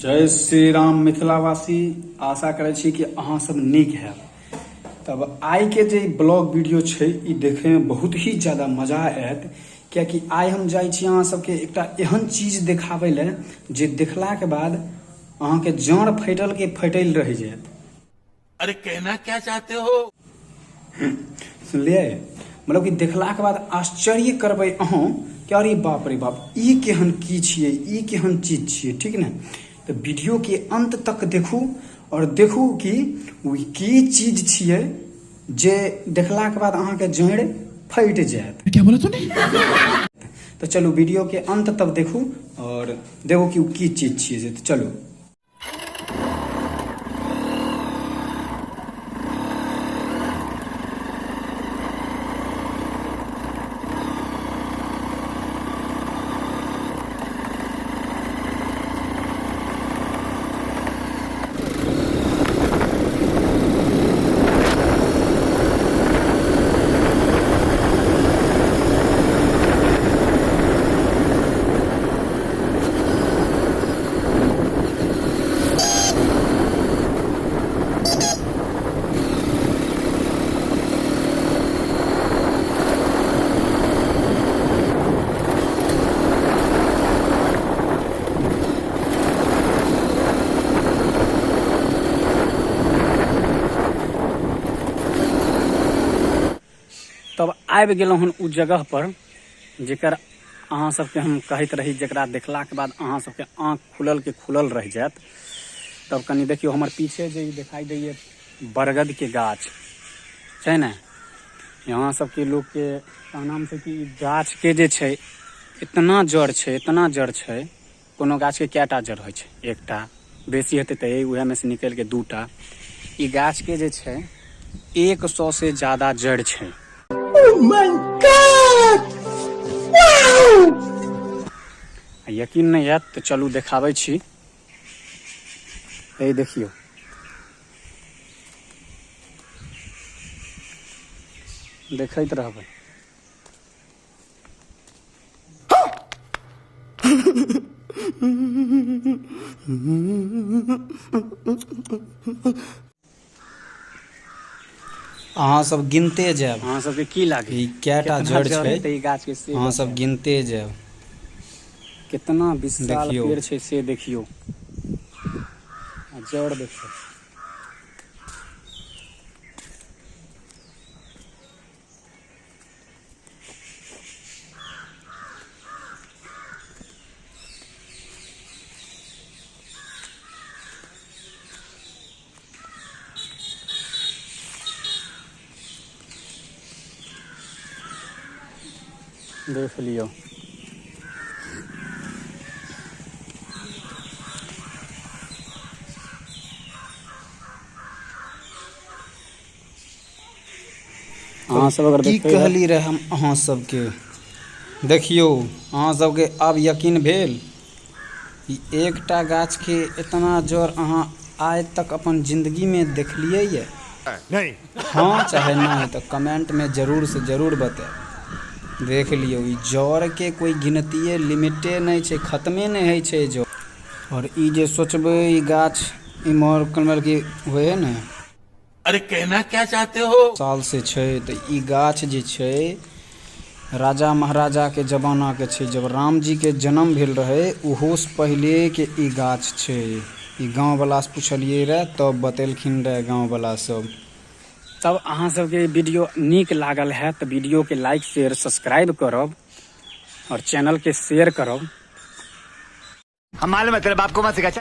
जय श्री राम मिथिलावासी। आशा करै छी कि अहाँ सब नीक हैब। तब आइ के जे ब्लॉग वीडियो छै ई देखे में बहुत ही ज्यादा मजा आयत, कियाकि आइ हम जाइ छी अहाँ सबके एकटा एहन चीज देखाबै लए जे देखला के बाद अहाँ के जड़ फैटल के फैटल रह जायत। अरे कहना क्या चाहते हो? सुनलियै? मतलब कि देखला के बाद आश्चर्य करबै अहूँ कि अरे बाप रे बाप, ई केहन की छियै, ई केहन चीज छियै, ठीक ने? तऽ वीडियो के अंत तक देखू और देखू कि ओ की चीज छियै जे देखला के बाद अहाँके जड़ि फटि जायत। क्या बोला तूने? तऽ चलू वीडियो के अंत तक देखू और देखू कि ओ की चीज छियै से। तऽ चलू। तब आबि गेलहुँ हन ओ जगह पर जेकर अहाँ सबके हम कहैत रही, जकरा देखलाके बाद अहाँ सबके आँख खुलल के खुलल रहि जायत। तब कनि देखियौ हमर पीछे जे ई देखाई दैये बरगद के गाछ छै ने, यहाँ सबके लोकके कहनाम छै कि ई गाछ के जे छै इतना जड़ छै, इतना जड़ छै। कोनो गाछ के कएटा जड़ होइ छै? एकटा, बेसी हेतै तऽ उएहमे से निकलि के दूटा। ई गाछ के जे छै 100 से ज्यादा जड़ छै। यकीन नहि आयत तऽ चलू देखाबै छी। हे देखियौ, देखैत रहबै। अहाँ सब गिनते जायब। अहाँ सबके की लागे ई कएटा केतना जड़ जड़ छै? हेतै ई गाछ के से अहाँ सब बतायब। गिनते जायब। केतना विशाल देखियौ। पेड़ छै से देखियौ, आ जड़ देखियौ। देख लियौ। अहाँ सब अगर की देखै कहली रहे हम अहाँ सबके? देखियौ, अहाँ सबके आब यकीन भेल? ई एकटा गाछ के इतना जड़ अहाँ आइ तक अपन जिंदगी में देखलियै ये? नहीं। हाँ चाहे नहीं, तो कमेंट में जरूर से जरूर बतायब। देख लियौ, ई जड़ के कोई गिनतिये लिमिटे नहीं छै, खत्मे नहीं होइ छै जड़। और ई जे सोचबै ई गाछ इम्हर कमल के होइ है ने, अरे कहना क्या चाहते हो? साल से छै, तऽ ई गाछ जे छै राजा महाराजा के जमाना के छै। जब राम जी के जन्म भेल रहे ओहो से पहले के ई गाछ छै। ई गाँव वाला से पुछलिए रहे तब बतेलखिन रहे गाँव वाला सब। तब अहाँ सबके वीडियो नीक लागल है तऽ वीडियो के लाइक शेयर सब्सक्राइब करब और चैनल के शेयर करब। हम मालूम है तेरे बाप को मत सिखा।